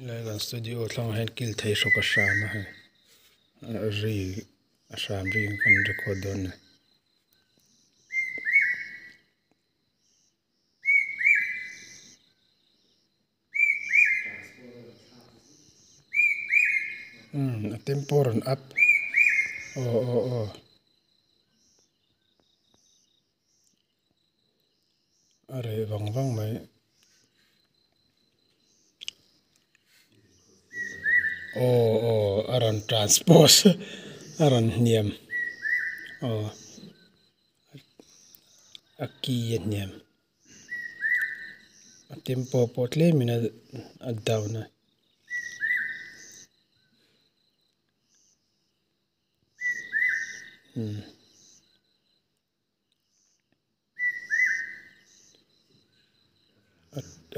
Helai kan studio thlangah hian kil thei hrawk a hram a hei ri a hram ri ang kan record dawn a ni. Umm a tempo rawn up aw aw aw. A reh vang vang mai. Aw aw a rawn transpose a rawn hniam aw a key a hniam a tempo pawh tlemin a down a. Umm.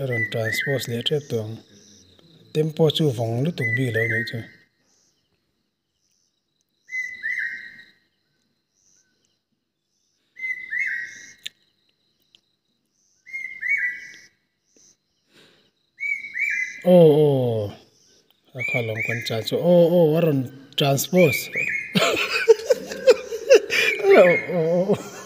A rawn transpose leh tep tawh ang tempo chu vawng lutuk bik lo anih chu. Aw aw a kha lawm kan chan chu aw aw a rawn transpose aw aw.